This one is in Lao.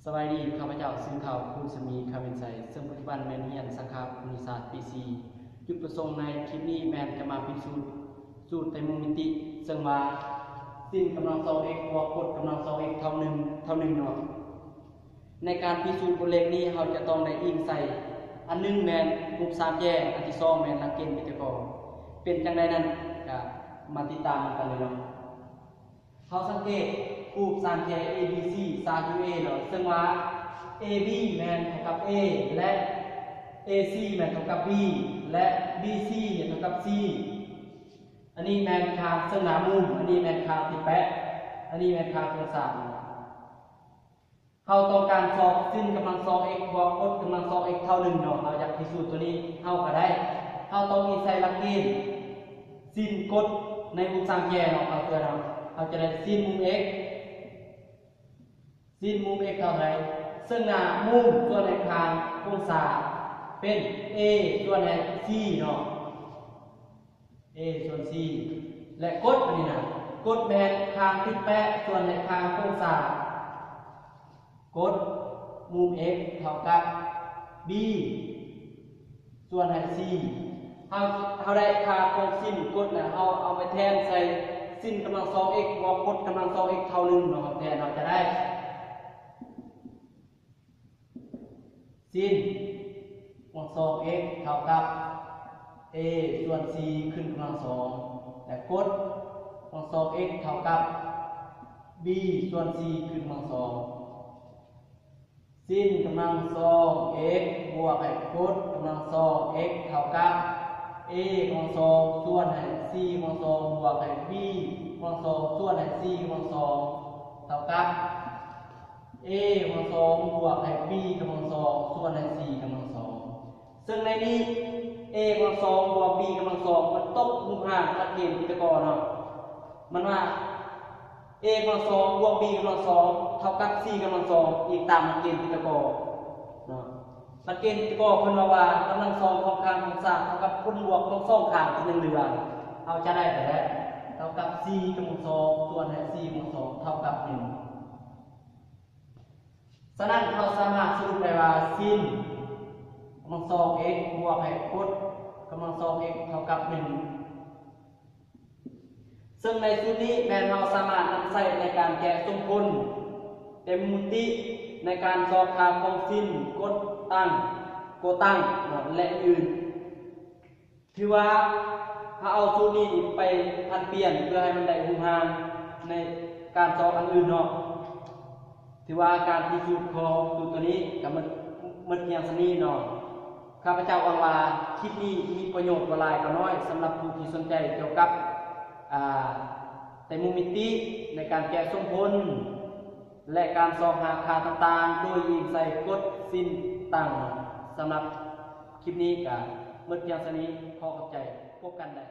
ສະບາຍດີ, ຂ້າພະເຈົ້າຊື່ທ້າວ ພູນສະໝີ ຄຳເວັນໄຊ, ເຊິ່ງປັດຈຸບັນແມ່ນຮຽນສາຂາຄະນິດສາດປີສີ່. ຈຸດປະສົງໃນຄລິບນີ້ແມ່ນຈະມາພິສູດສູດໄຕມຸມມິຕິ, ເຊິ່ງວ່າ ຊິນກຳລັງສອງ x ບວກກົດກຳລັງສອງ x ເທົ່າໜຶ່ງ ເທົ່າໜຶ່ງເນາະ. ໃນການພິສູດບົດເລກນີ້ ເຮົາຈະຕ້ອງໄດ້ອີງໃສ່ ອັນໜຶ່ງແມ່ນຮູບສາມແຈ, ອັນທີສອງແມ່ນຫຼັກເກນປີຕາກໍ. ເປັນຈັ່ງໃດນັ້ນ ກະມາຕິດຕາມນຳກັນເລີຍເນາະ. ເຮົາສັງເກດຮູບສາມແຈ A B C ຊາກຢູ່ A ເນາະ, ເຊິ່ງວ່າ A B ແມ່ນເທົ່າກັບ A ແລະ A C ແມ່ນເທົ່າກັບ B ແລະ B C ແມ່ນເທົ່າກັບ C. ອັນນີ້ແມ່ນຂ້າງເຊິ່ງໜ້າມຸມ, ອັນນີ້ແມ່ນຂ້າງທີ່ແປະ, ອັນນີ້ແມ່ນຂ້າງຕົງສາມ. ເຮົາຕ້ອງການຊອກຊິນກຳລັງສອງ x ບວກກົດກຳລັງສອງ x ເທົ່າໜຶ່ງເນາະ. ເຮົາຢາກພິສູດຕົວນີ້ ເຮົາກະໄດ້. ເຮົາຕ້ອງອີງໃສ່ຫຼັກເກນຊິນກົດໃນຮູບສາມແຈເນາະ. ເຮົາຈະໄດ້ ເຮົາຈະໄດ້ຊິນມຸມ x, ຊິນມຸມ x ເທົ່າໃດ? ເຊິ່ງໜ້າມຸມສ່ວນໃຫ້ຂ້າງກົງສາເປັນ A ສ່ວນໃຫ້ C ເນາະ. A ສ່ວນ C ແລະກົດອັນນີ້ນະ, ກົດແມ່ນຂ້າງຕິດແປະສ່ວນໃຫ້ຂ້າງກົງສາ. ກົດມຸມ x ເທົ່າກັບ b ສ່ວນໃຫ້ c. ເຮົາ ເຮົາໄດ້ຄ່າຂອງຊິນກົດແລ້ວ, ເຮົາເອົາໄປແທນໃສ່ຊິນກຳລັງສອງ x ບວກກົດກຳລັງສອງ x ເທົ່າໜຶ່ງເນາະ. ເຮົາແທນ ເຮົາຈະໄດ້ ຊິນກຳລັງສອງ x ເທົ່າກັບ a ສ່ວນ c ຂຶ້ນກຳລັງສອງ ແລະກົດກຳລັງສອງ x ເທົ່າກັບ b ສ່ວນ c ຂຶ້ນກຳລັງສອງ. ຊິນກຳລັງສອງ x ບວກໃຫ້ກົດກຳລັງສອງ x ເທົ່າກັບ a ກຳລັງສອງ ສ່ວນໃຫ້ c ກຳລັງສອງ ບວກໃຫ້ b ກຳລັງສອງ ສ່ວນໃຫ້ c ກຳລັງສອງ ເທົ່າກັບ a ກຳລັງສອງ ບວກໃຫ້ b ກຳລັງສອງ ສ່ວນໃຫ້ c ກຳລັງສອງ. ເຊິ່ງໃນນີ້ a ກຳລັງສອງ ບວກ b ກຳລັງສອງ ມັນຕົກຮູບຮ່າງຫຼັກເກນປີຕາກໍເນາະ. ມັນວ່າ a ກຳລັງສອງ ບວກ b ກຳລັງສອງ ເທົ່າກັບ c ກຳລັງສອງ ອີງຕາມຫຼັກເກນປີຕາກໍເນາະ. ຫຼັກເກນປີຕາກໍເພິ່ນເວົ້າວ່າ ກຳລັງສອງຂອງຂ້າງກົງສາເທົ່າກັບຜົນບວກຂອງສອງຂ້າງທີ່ຍັງເຫຼືອ. ເຮົາຈະໄດ້ໄປແລ້ວ ເທົ່າກັບ c ກຳລັງສອງ ສ່ວນໃຫ້ c ກຳລັງສອງ ເທົ່າກັບໜຶ່ງ. ສະນັ້ນ ເຮົາສາມາດສະຫຼຸບໄດ້ວ່າ ຊິນກຳລັງສອງ x ບວກໃຫ້ກົດກຳລັງສອງ x ເທົ່າກັບໜຶ່ງ. ເຊິ່ງໃນສູດນີ້ແມ່ນເຮົາສາມາດນຳໃຊ້ໃນການແກະສົມຜົນ ແຕ່ມີມຸດຕິໃນການຊອກຫາຂອງຊິນ ກົດຕັ້ງ ໂກຕັ້ງ ແລະ ອື່ນໆ. ຖືວ່າເຮົາເອົາສູດນີ້ໄປຜັດປ່ຽນເພື່ອໃຫ້ມັນໄດ້ຮູບຮ່າງໃນການຊອກອັນອື່ນເນາະ. ຖືວ່າການພິສູດຂອງສູດໂຕນີ້ກະໝົດ ໝົດພຽງສ່ຳນີ້ເນາະ. ຂ້າພະເຈົ້າຫວັງວ່າຄລິບນີ້ມີປະໂຫຍດບໍ່ຫຼາຍກໍໜ້ອຍ ສຳລັບຜູ້ທີ່ສົນໃຈກ່ຽວກັບ ອາ ໄຕມຸມມິຕິໃນການແກະສົມຜົນ ແລະ ການຊອກຫາຄ່າຕ່າງໆ ໂດຍອີງໃສ່ກົດຊິນຕັ້ງ. ສຳລັບຄລິບນີ້ກະໝົດພຽງສ່ຳນີ້. ຂໍຂອບໃຈ. ພົບກັນໃໝ່.